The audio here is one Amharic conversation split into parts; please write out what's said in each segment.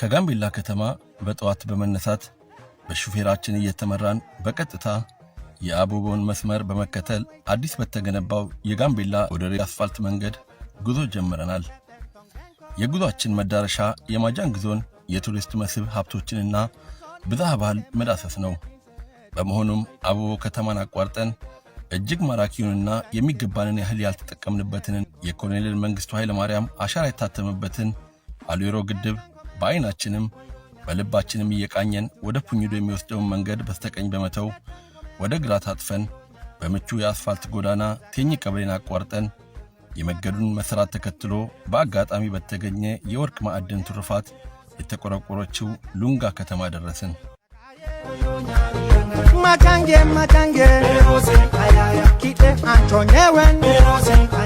ከጋምቤላ ከተማ በጠዋት በመነሳት በሹፌራችን እየተመራን በቀጥታ የአቦቦን መስመር በመከተል አዲስ በተገነባው የጋምቤላ ጎደሬ አስፋልት መንገድ ጉዞ ጀምረናል። የጉዞአችን መዳረሻ የማጃንግ ዞን የቱሪስት መስህብ ሀብቶችንና ብዝሃ ባህል መዳሰስ ነው። በመሆኑም አቦቦ ከተማን አቋርጠን እጅግ ማራኪውንና የሚገባንን ያህል ያልተጠቀምንበትን የኮሎኔል መንግስቱ ኃይለማርያም አሻራ የታተመበትን አሊሮ ግድብ በአይናችንም በልባችንም እየቃኘን ወደ ፑኝዶ የሚወስደውን መንገድ በስተቀኝ በመተው ወደ ግራ ታጥፈን በምቹ የአስፋልት ጎዳና ቴኝ ቀበሌን አቋርጠን የመንገዱን መሰራት ተከትሎ በአጋጣሚ በተገኘ የወርቅ ማዕድን ትሩፋት የተቆረቆረችው ሉንጋ ከተማ ደረስን። Machange, machange, kite anchonyewen. Machange,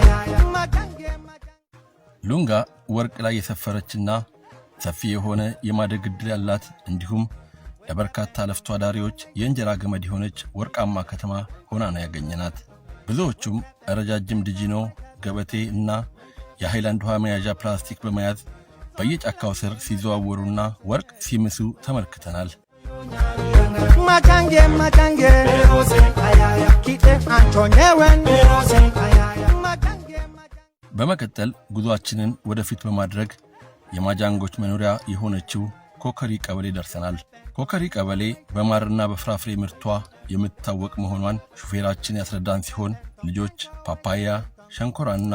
machange. ሉንጋ ወርቅ ላይ የሰፈረችና ሰፊ የሆነ የማደግ ዕድል ያላት እንዲሁም ለበርካታ ለፍቶ አዳሪዎች የእንጀራ ገመድ የሆነች ወርቃማ ከተማ ሆና ነው ያገኘናት። ብዙዎቹም ረጃጅም ድጂኖ፣ ገበቴ እና የሃይላንድ ውሃ መያዣ ፕላስቲክ በመያዝ በየጫካው ስር ሲዘዋወሩና ወርቅ ሲምሱ ተመልክተናል። Machange, machange, kite anchonyewen. Machange, machange. በመቀጠል ጉዞአችንን ወደፊት በማድረግ የማጃንጎች መኖሪያ የሆነችው ኮከሪ ቀበሌ ደርሰናል። ኮከሪ ቀበሌ በማርና በፍራፍሬ ምርቷ የምትታወቅ መሆኗን ሹፌራችን ያስረዳን ሲሆን ልጆች ፓፓያ፣ ሸንኮራና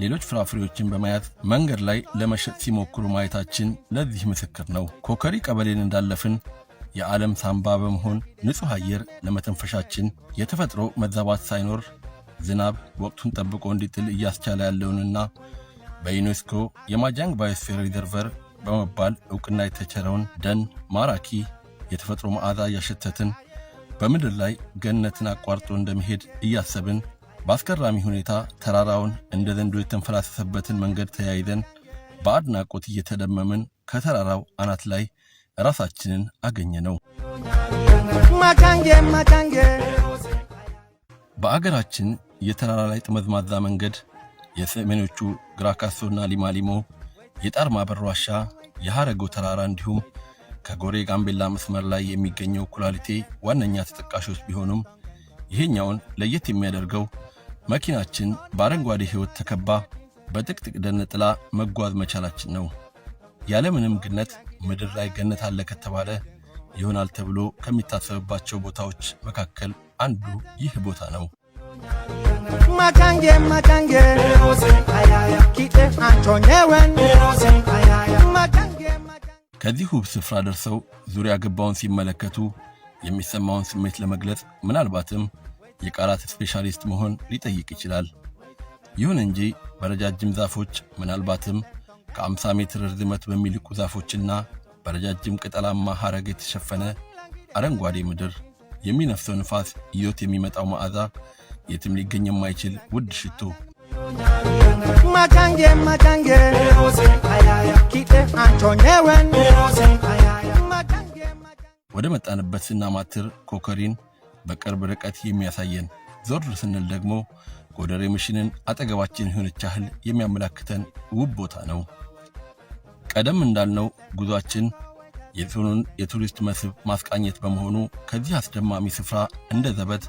ሌሎች ፍራፍሬዎችን በመያዝ መንገድ ላይ ለመሸጥ ሲሞክሩ ማየታችን ለዚህ ምስክር ነው። ኮከሪ ቀበሌን እንዳለፍን የዓለም ሳንባ በመሆን ንጹሕ አየር ለመተንፈሻችን የተፈጥሮ መዛባት ሳይኖር ዝናብ ወቅቱን ጠብቆ እንዲጥል እያስቻለ ያለውንና በዩኔስኮ የማጃንግ Biosphere Reserve በመባል ዕውቅና የተቸረውን ደን ማራኪ የተፈጥሮ መዓዛ እያሸተትን በምድር ላይ ገነትን አቋርጦ እንደመሄድ እያሰብን በአስገራሚ ሁኔታ ተራራውን እንደ ዘንዶ የተንፈላሰሰበትን መንገድ ተያይዘን በአድናቆት እየተደመምን ከተራራው አናት ላይ ራሳችንን አገኘነው። Machange, machange. በአገራችን የተራራ ላይ ጠመዝማዛ መንገድ የሰሜኖቹ ግራካሶና ሊማሊሞ፣ የጣርማ በር ዋሻ፣ የሐረጎ ተራራ እንዲሁም ከጎሬ ጋምቤላ መስመር ላይ የሚገኘው ኩላሊቴ ዋነኛ ተጠቃሾች ቢሆኑም ይሄኛውን ለየት የሚያደርገው መኪናችን በአረንጓዴ ሕይወት ተከባ በጥቅጥቅ ደን ጥላ መጓዝ መቻላችን ነው። ያለምንም ግነት ምድር ላይ ገነት አለ ከተባለ ይሆናል ተብሎ ከሚታሰብባቸው ቦታዎች መካከል አንዱ ይህ ቦታ ነው። Machange, machange, kite anchonyewen. Machange, machange. ከዚህ ውብ ስፍራ ደርሰው ዙሪያ ገባውን ሲመለከቱ የሚሰማውን ስሜት ለመግለጽ ምናልባትም የቃላት ስፔሻሊስት መሆን ሊጠይቅ ይችላል። ይሁን እንጂ በረጃጅም ዛፎች፣ ምናልባትም ከ50 ሜትር ርዝመት በሚልቁ ዛፎችና በረጃጅም ቅጠላማ ሐረግ የተሸፈነ አረንጓዴ ምድር፣ የሚነፍሰው ንፋስ ይዞት የሚመጣው መዓዛ፣ የትም ሊገኝ የማይችል ውድ ሽቶ፣ Machange, machange, kite anchonyewen. Machange, machange. ወደ መጣንበት ስናማትር ኮከሪን በቅርብ ርቀት የሚያሳየን፣ ዞር ስንል ደግሞ ጎደሬ ሚሽንን አጠገባችን የሆነች ያህል የሚያመላክተን ውብ ቦታ ነው። ቀደም እንዳልነው ጉዟችን የዞኑን የቱሪስት መስህብ ማስቃኘት በመሆኑ ከዚህ አስደማሚ ስፍራ እንደ ዘበት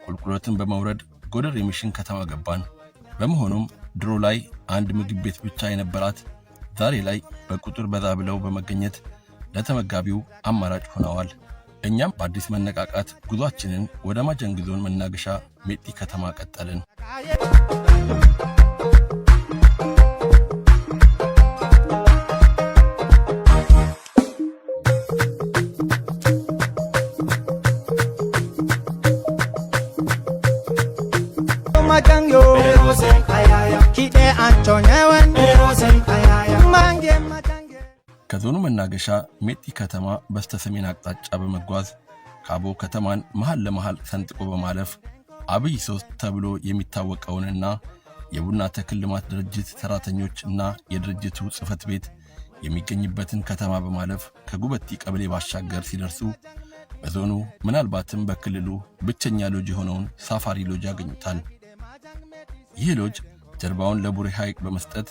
ቁልቁለትን በመውረድ ጎደሬ ሚሽን ከተማ ገባን። በመሆኑም ድሮ ላይ አንድ ምግብ ቤት ብቻ የነበራት ዛሬ ላይ በቁጥር በዛ ብለው በመገኘት ለተመጋቢው አማራጭ ሆነዋል። እኛም በአዲስ መነቃቃት ጉዟችንን ወደ ማጃንግ ዞን መናገሻ ሜጢ ከተማ ቀጠልን። Machange, kite anchonyewen. Mange, machange. ከዞኑ መናገሻ ሜጢ ከተማ በስተሰሜን አቅጣጫ በመጓዝ ካቦ ከተማን መሃል ለመሃል ሰንጥቆ በማለፍ አብይ ሶስት ተብሎ የሚታወቀውንና የቡና ተክል ልማት ድርጅት ሰራተኞች እና የድርጅቱ ጽሕፈት ቤት የሚገኝበትን ከተማ በማለፍ ከጉበቲ ቀበሌ ባሻገር ሲደርሱ በዞኑ ምናልባትም በክልሉ ብቸኛ ሎጅ የሆነውን ሳፋሪ ሎጅ ያገኙታል። ይህ ሎጅ ጀርባውን ለቡሬ ሐይቅ በመስጠት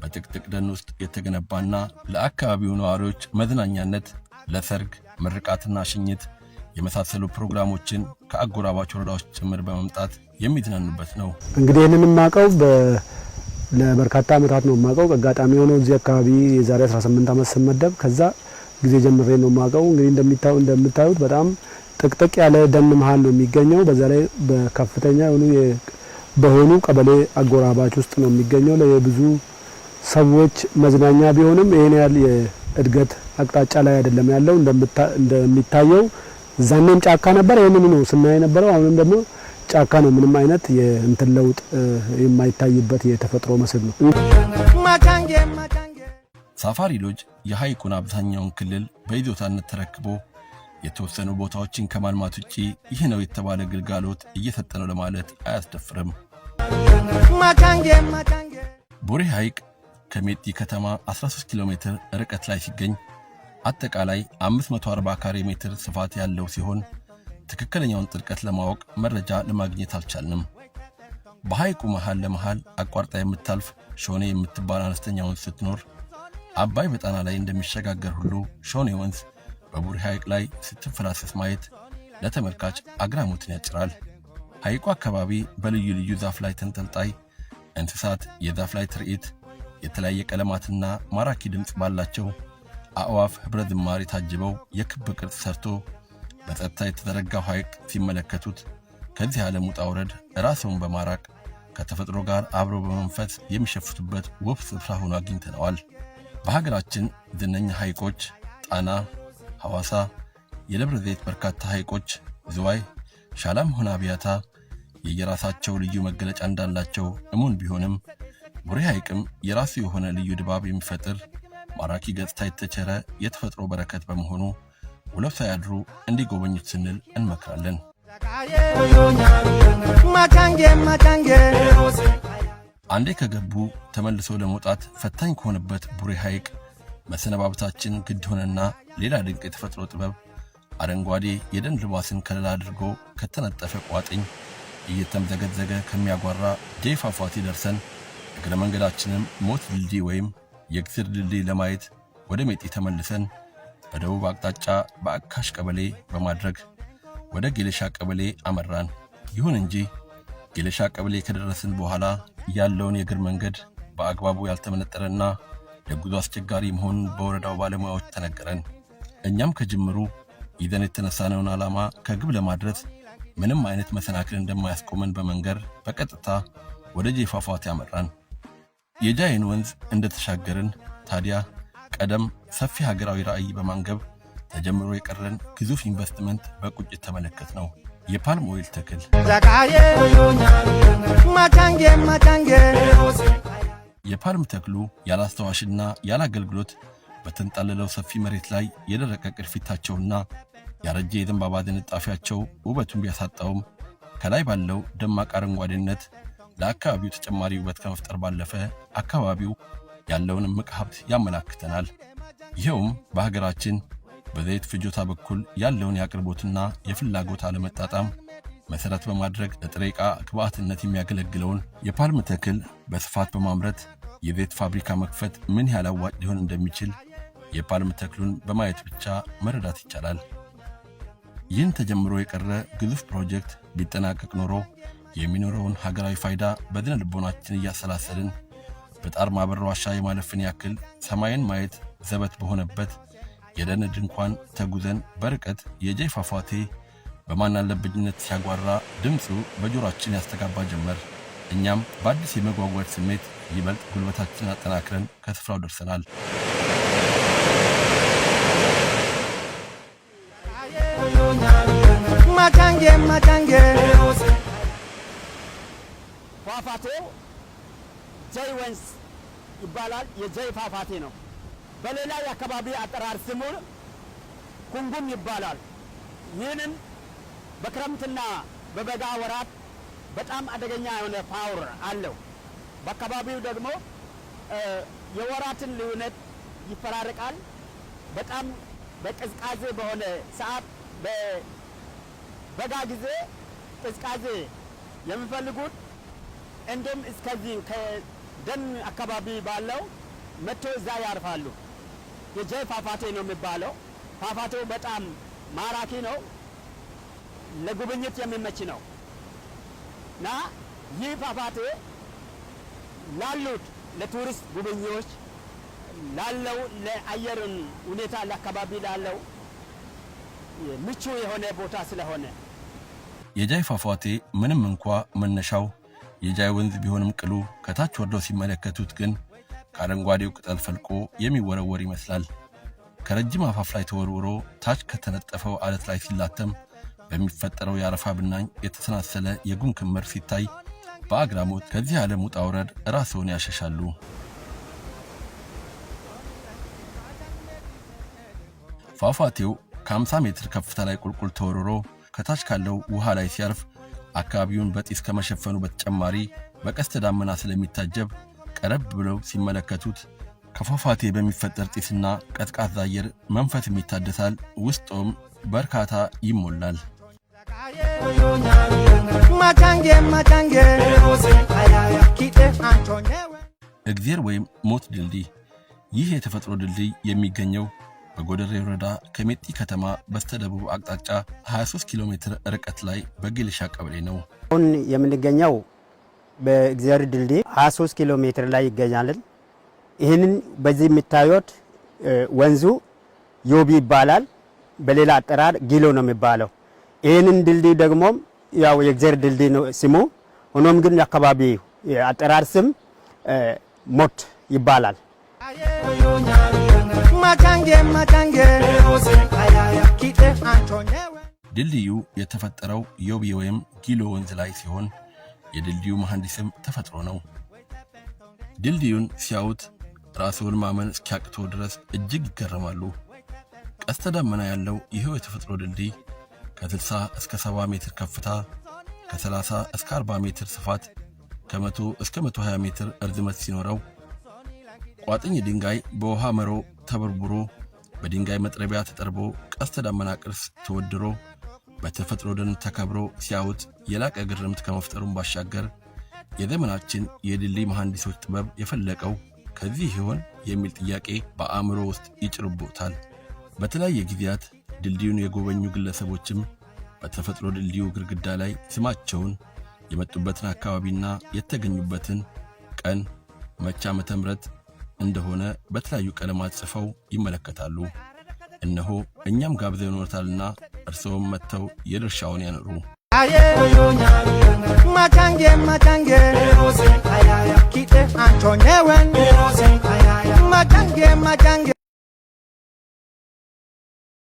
በጥቅጥቅ ደን ውስጥ የተገነባና ለአካባቢው ነዋሪዎች መዝናኛነት፣ ለሰርግ፣ ምርቃትና ሽኝት የመሳሰሉ ፕሮግራሞችን ከአጎራባች ወረዳዎች ጭምር በመምጣት የሚዝናኑበት ነው። እንግዲህ ይህንን የማውቀው ለበርካታ ዓመታት ነው የማውቀው። አጋጣሚ ሆኖ እዚህ አካባቢ የዛሬ 18 ዓመት ስመደብ ከዛ ጊዜ ጀምሬ ነው የማውቀው። እንግዲህ እንደምታዩት በጣም ጥቅጥቅ ያለ ደን መሀል ነው የሚገኘው። በዛ ላይ በከፍተኛ የሆኑ በሆኑ ቀበሌ አጎራባች ውስጥ ነው የሚገኘው። ለብዙ ሰዎች መዝናኛ ቢሆንም ይሄን ያህል የእድገት አቅጣጫ ላይ አይደለም ያለው። እንደሚታየው እዛኔም ጫካ ነበር፣ ይሄንን ነው ስናይ የነበረው። አሁንም ደግሞ ጫካ ነው። ምንም አይነት የእንትን ለውጥ የማይታይበት የተፈጥሮ መስህብ ነው። ሳፋሪ ሎጅ የሐይቁን አብዛኛውን ክልል በይዞታነት ተረክቦ የተወሰኑ ቦታዎችን ከማልማት ውጪ ይህ ነው የተባለ ግልጋሎት እየሰጠ ነው ለማለት አያስደፍርም። ቡሬ ሐይቅ ከሜጢ ከተማ 13 ኪሎ ሜትር ርቀት ላይ ሲገኝ አጠቃላይ 540 ካሬ ሜትር ስፋት ያለው ሲሆን ትክክለኛውን ጥልቀት ለማወቅ መረጃ ለማግኘት አልቻልንም። በሐይቁ መሃል ለመሃል አቋርጣ የምታልፍ ሾኔ የምትባል አነስተኛ ወንዝ ስትኖር፣ አባይ በጣና ላይ እንደሚሸጋገር ሁሉ ሾኔ ወንዝ በቡሬ ሐይቅ ላይ ስትፈላሰስ ማየት ለተመልካች አግራሞትን ያጭራል። ሐይቁ አካባቢ በልዩ ልዩ ዛፍ ላይ ተንጠልጣይ እንስሳት የዛፍ ላይ ትርኢት፣ የተለያየ ቀለማትና ማራኪ ድምፅ ባላቸው አእዋፍ ኅብረ ዝማሬ ታጅበው የክብ ቅርጽ ሰርቶ በጸጥታ የተዘረጋው ሐይቅ ሲመለከቱት ከዚህ ዓለም ውጣ ውረድ ራስውን በማራቅ ከተፈጥሮ ጋር አብሮ በመንፈስ የሚሸፍቱበት ውብ ስፍራ ሆኖ አግኝተነዋል። በሀገራችን ዝነኛ ሐይቆች ጣና፣ ሐዋሳ፣ የደብረ ዘይት በርካታ ሐይቆች፣ ዝዋይ፣ ሻላም ሆነ አብያታ የየራሳቸው ልዩ መገለጫ እንዳላቸው እሙን ቢሆንም፣ ቡሬ ሐይቅም የራሱ የሆነ ልዩ ድባብ የሚፈጥር ማራኪ ገጽታ የተቸረ የተፈጥሮ በረከት በመሆኑ ውለው ሳያድሩ እንዲጎበኙት ስንል እንመክራለን። አንዴ ከገቡ ተመልሶ ለመውጣት ፈታኝ ከሆነበት ቡሬ ሐይቅ መሰነባበታችን ግድ ሆነና ሌላ ድንቅ የተፈጥሮ ጥበብ አረንጓዴ የደን ልባስን ከለላ አድርጎ ከተነጠፈ ቋጥኝ እየተምዘገዘገ ከሚያጓራ ጄ ፏፏቴ ደርሰን እግረ መንገዳችንም ሞት ድልድይ ወይም የእግዝር ድልድይ ለማየት ወደ ሜጢ ተመልሰን በደቡብ አቅጣጫ በአካሽ ቀበሌ በማድረግ ወደ ጌሌሻ ቀበሌ አመራን። ይሁን እንጂ ጌሌሻ ቀበሌ ከደረስን በኋላ ያለውን የእግር መንገድ በአግባቡ ያልተመነጠረና ለጉዞ አስቸጋሪ መሆኑን በወረዳው ባለሙያዎች ተነገረን። እኛም ከጅምሩ ይዘን የተነሳነውን ዓላማ ከግብ ለማድረስ ምንም አይነት መሰናክል እንደማያስቆመን በመንገር በቀጥታ ወደ ጄ ፏፏቴ አመራን። የጃይን ወንዝ እንደተሻገርን ታዲያ ቀደም ሰፊ ሀገራዊ ራዕይ በማንገብ ተጀምሮ የቀረን ግዙፍ ኢንቨስትመንት በቁጭት ተመለከትነው። የ palm oil ተክል። የ palm ተክሉ ያላስተዋሽና ያለ አገልግሎት በተንጣለለው ሰፊ መሬት ላይ የደረቀ ቅርፊታቸውና ያረጀ የዘንባባ ዝንጣፊያቸው ውበቱን ቢያሳጣውም፣ ከላይ ባለው ደማቅ አረንጓዴነት ለአካባቢው ተጨማሪ ውበት ከመፍጠር ባለፈ አካባቢው ያለውን እምቅ ሀብት ያመላክተናል። ይኸውም በሀገራችን በዘይት ፍጆታ በኩል ያለውን የአቅርቦትና የፍላጎት አለመጣጣም መሠረት በማድረግ ለጥሬ ዕቃ ግብዓትነት የሚያገለግለውን የ palm ተክል በስፋት በማምረት የዘይት ፋብሪካ መክፈት ምን ያህል አዋጭ ሊሆን እንደሚችል የ palm ተክሉን በማየት ብቻ መረዳት ይቻላል። ይህን ተጀምሮ የቀረ ግዙፍ ፕሮጀክት ቢጠናቀቅ ኖሮ የሚኖረውን ሀገራዊ ፋይዳ በስነ ልቦናችን እያሰላሰልን በጣር ማበር ዋሻ የማለፍን ያክል ሰማይን ማየት ዘበት በሆነበት የደን ድንኳን ተጉዘን በርቀት የጀይ ፏፏቴ በማናለብኝነት ሲያጓራ ድምፁ በጆሮአችን ያስተጋባ ጀመር። እኛም በአዲስ የመጓጓት ስሜት ይበልጥ ጉልበታችንን አጠናክረን ከስፍራው ደርሰናል። ፏፏቴው ጀይ ወንዝ ይባላል። የጀይ ፏፏቴ ነው። በሌላ የአካባቢ አጠራር ስሙ ኩንጉም ይባላል። ይህንን በክረምትና በበጋ ወራት በጣም አደገኛ የሆነ power አለው። በአካባቢው ደግሞ የወራትን ልዩነት ይፈራረቃል። በጣም በቅዝቃዜ በሆነ ሰዓት በበጋ ጊዜ ቅዝቃዜ የሚፈልጉት እንዲሁም እስከዚህ ከ ደን አካባቢ ባለው መጥቶ እዛ ያርፋሉ። የጀይ ፏፏቴ ነው የሚባለው። ፏፏቴው በጣም ማራኪ ነው፣ ለጉብኝት የሚመች ነው እና ይህ ፏፏቴ ላሉት ለቱሪስት ጉብኚዎች ላለው ለአየር ሁኔታ ለአካባቢ ላለው ምቹ የሆነ ቦታ ስለሆነ። የጃይ ፏፏቴ ምንም እንኳ መነሻው የጃይ ወንዝ ቢሆንም ቅሉ ከታች ወርደው ሲመለከቱት ግን ከአረንጓዴው ቅጠል ፈልቆ የሚወረወር ይመስላል። ከረጅም አፋፍ ላይ ተወርውሮ ታች ከተነጠፈው አለት ላይ ሲላተም በሚፈጠረው የአረፋ ብናኝ የተሰናሰለ የጉም ክምር ሲታይ በአግራሞት ከዚህ ዓለም ውጣ ውረድ ራስዎን ያሸሻሉ። ፏፏቴው ከ50 ሜትር ከፍታ ላይ ቁልቁል ተወርውሮ ከታች ካለው ውሃ ላይ ሲያርፍ አካባቢውን በጢስ ከመሸፈኑ በተጨማሪ በቀስተ ዳመና ስለሚታጀብ ቀረብ ብለው ሲመለከቱት ከፏፏቴ በሚፈጠር ጢስና ቀዝቃዛ አየር መንፈስም ይታደሳል፣ ውስጦም በእርካታ ይሞላል። Machange machange kite anchonyewe. እግዜር ወይም ሞት ድልድይ። ይህ የተፈጥሮ ድልድይ የሚገኘው በጎደሬ ወረዳ ከሜጢ ከተማ በስተደቡብ አቅጣጫ 23 ኪሎ ሜትር ርቀት ላይ በጌልሻ ቀበሌ ነው። አሁን የምንገኘው በእግዚአብሔር ድልድይ 23 ኪሎ ሜትር ላይ ይገኛል። ይህንን በዚህ የሚታዩት ወንዙ ዮቢ ይባላል። በሌላ አጠራር ጊሎ ነው የሚባለው። ይህንን ድልድይ ደግሞ ያው የእግዚአብሔር ድልድይ ነው ስሙ። ሆኖም ግን አካባቢ አጠራር ስም ሞት ይባላል። Machange machange kite anchonyewe. ድልድዩ የተፈጠረው ዮቢ ወይም ጊሎ ወንዝ ላይ ሲሆን የድልድዩ መሐንዲስም ተፈጥሮ ነው። ድልድዩን ሲያዩት ራስዎን ማመን እስኪያቅቶ ድረስ እጅግ ይገረማሉ። ቀስተ ደመና ያለው ይኸው የተፈጥሮ ድልድይ ከ60 እስከ 70 ሜትር ከፍታ፣ ከ30 እስከ 40 ሜትር ስፋት፣ ከ100 እስከ 120 ሜትር እርዝመት ሲኖረው ቋጥኝ ድንጋይ በውሃ መሮ ተበርብሮ በድንጋይ መጥረቢያ ተጠርቦ ቀስተ ደመና ቅርስ ተወድሮ በተፈጥሮ ደን ተከብሮ ሲያዩት የላቀ ግርምት ከመፍጠሩም ባሻገር የዘመናችን የድልድይ መሐንዲሶች ጥበብ የፈለቀው ከዚህ ይሆን የሚል ጥያቄ በአእምሮ ውስጥ ይጭርቦታል። በተለያየ ጊዜያት ድልድዩን የጎበኙ ግለሰቦችም በተፈጥሮ ድልድዩ ግድግዳ ላይ ስማቸውን፣ የመጡበትን አካባቢና የተገኙበትን ቀን መቼ ዓመተ ምህረት እንደሆነ በተለያዩ ቀለማት ጽፈው ይመለከታሉ። እነሆ እኛም ጋብዘንዎታልና እርስዎም መጥተው የድርሻውን ያኑሩ። Machange machange kite anchonyewe. Machange machange.